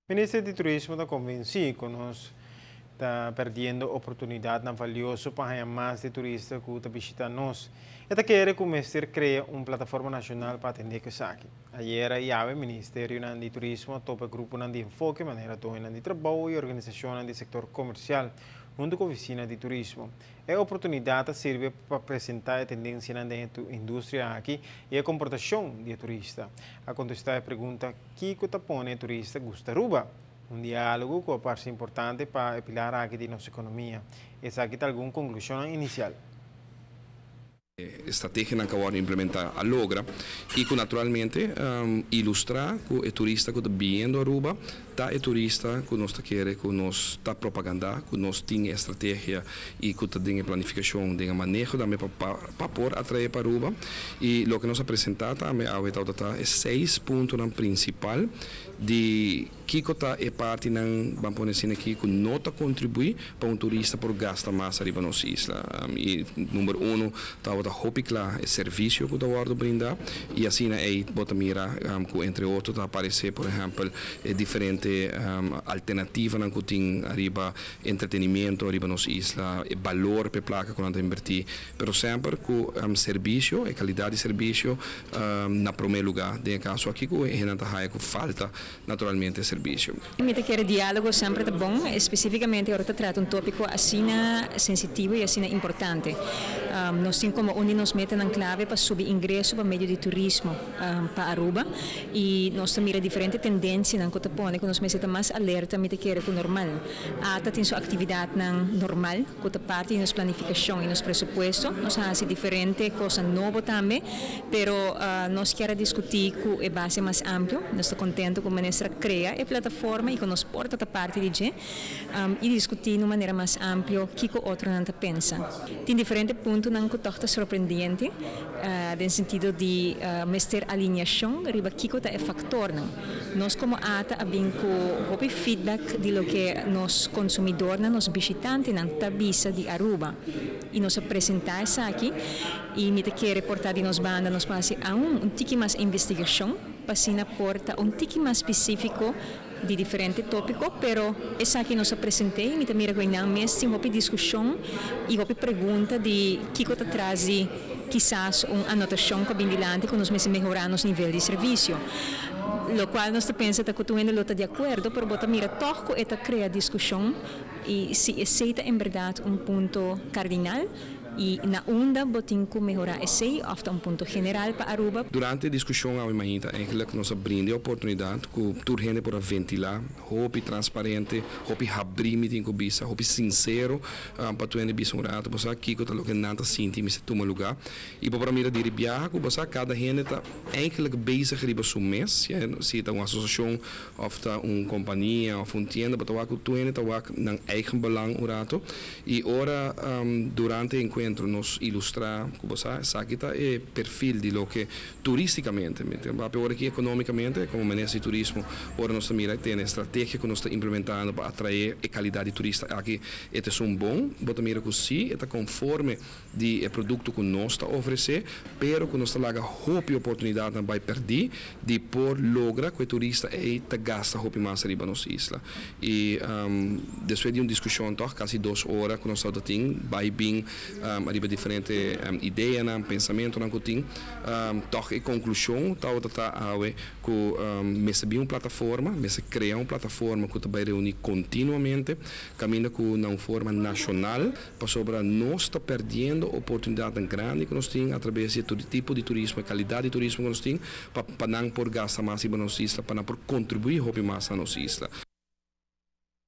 Minister di Turismo ta convenci cu nos ta perdiendo oportunidad valioso pa haya mas di turista cu ta bishita nos. E ta kere cu mester crea un plataforma nacional pa atende cu esaki. Ayera y awe Ministerio di Turismo a topa grupo di enfoke, manera di trabou y organisacion di sector comercial, hunto cu oficina di turismo. E oportunidad ta sirbi pa presenta e tendencia den e industria aki y e comportacion di turista. A contesta e pregunta: "Kico ta pone turista gusta Aruba?" Un dialogo cu ta parti importante pa e pilar aki di nos economia. Esaki ta algun conclusion inicial. Estrategia cu a implementa a logra y cu naturalmente ilustra cu e turista cu ta bin Aruba ta e turista cu nos kier, cu nos ta propaganda, cu nos tin estrategia y cu tin planificacion di maneho tambe pa por atrae pa Aruba. Y loke nos a presenta tambe ta e seis punto principal di kico ta e parti nan, ban pone asina aki, cu no ta contribui pa un turista por gasta mas ariba nos isla. Y number 1 tabata hopi cla e servicio cu ta wordo brinda y asina ey bo ta mira cu entre otro ta aparece, por ehempel, diferente alternativa nan cu tin ariba entretenimento ariba nos isla e balor pa placa cu nan ta inverti, pero semper cu servicio y calidad di servicio na prome lugar. Den caso aki cu nan ta haya cu falta naturalmente servicio. Mi ta kere dialogo semper ta bon, specificamente ora ta trata un topico asina sensitivo y asina importante. Nos tin como un di nos metanan clave pa subi ingreso pa medio di turismo pa Aruba y nos ta mira diferente tendencia nan cu ta pone cu nos mester ta mas alerta, mi ta kere, cu normal. ATA tin su actividad nan normal, cu ta parti di nos planificacion y nos presupuesto. Nos a haci diferente cos nobo tambe, pero nos kier discuti cu e base mas amplio. Nos ta contento cu minister a crea e plataforma y cu nos por ta parti di dje y discuti di un manera mas amplio kico otronan ta pensa. Tin diferente puntonan cu ta sorprendente, den sentido di mester alineacion riba kico ta e factornan. Nos como ATA a bin cu hopi feedback di loke nos consumidornan, nos bishitantenan ta bisa di Aruba. Y nos a presenta esaki y mi ta kere por ta di nos banda nos por haci un tiki mas investigacion pa asina por ta un tiki mas specifico di diferente topico, pero esaki nos a presenta y mi ta mira cu nan mes tin hopi discusion y hopi pregunta di kico ta tras di kisas un anotacion cu bin dilanti cu nos mester mehora nos nivel di servicio. Locual nos ta pensa cu tur hende lo ta di acuerdo, pero bo ta mira toch cu e ta crea discusion y si esey ta en berdad un punto cardinal y na unda bo tin cu mehora esey of un punto general pa Aruba. Durante e discusion awe mainta, eigenlijk nos a brinda e oportunidad cu tur hende por ventila, hopi transparente, hopi habri, mi tin cu bisa, hopi sincero, pa tur hende bisa un rato, bo sa, kico ta loke nan ta sinti mester tuma lugar. Y pa mira di biaha cu, bo sa, cada hende ta eigenlijk bezig riba su mes, ja, si ta un asociacion of ta un compania of un tienda, but wak tur hende ta wak nan eigen belang un rato. Y ora durante e encuentro nos ilustra cu, bo sa, esaki ta e perfil di loke turisticamente, ma ora cu economicamente, como minister di turismo, ora nos mira tin estrategia cu nos ta implementando pa atrae e calidad di turista aki, e ta un bon, bo ta mira cu si, ta conforme di e producto cu nos ta ofrece, pero cu nos ta laga hopi oportunidad nan bay perdi di por logra cu e turista ey ta gasta hopi mas riba nos isla. Y despues di un discusion toch casi 2 ora cu nos tin bay bin ariba diferente idea nan, pensamento nan cu tin, toch e conclusion ta awe cu mester bin un plataforma, mester crea un plataforma cu bay reuni continuamente, caminda cu na un forma nacional, pasobra nos ta perdiendo oportunidad grandi cu nos tin atraves di tur tipo di turismo, calidad di turismo cu nos tin, pa nan por gasta mas riba nos isla, pa nan por contribui hopi mas na nos isla.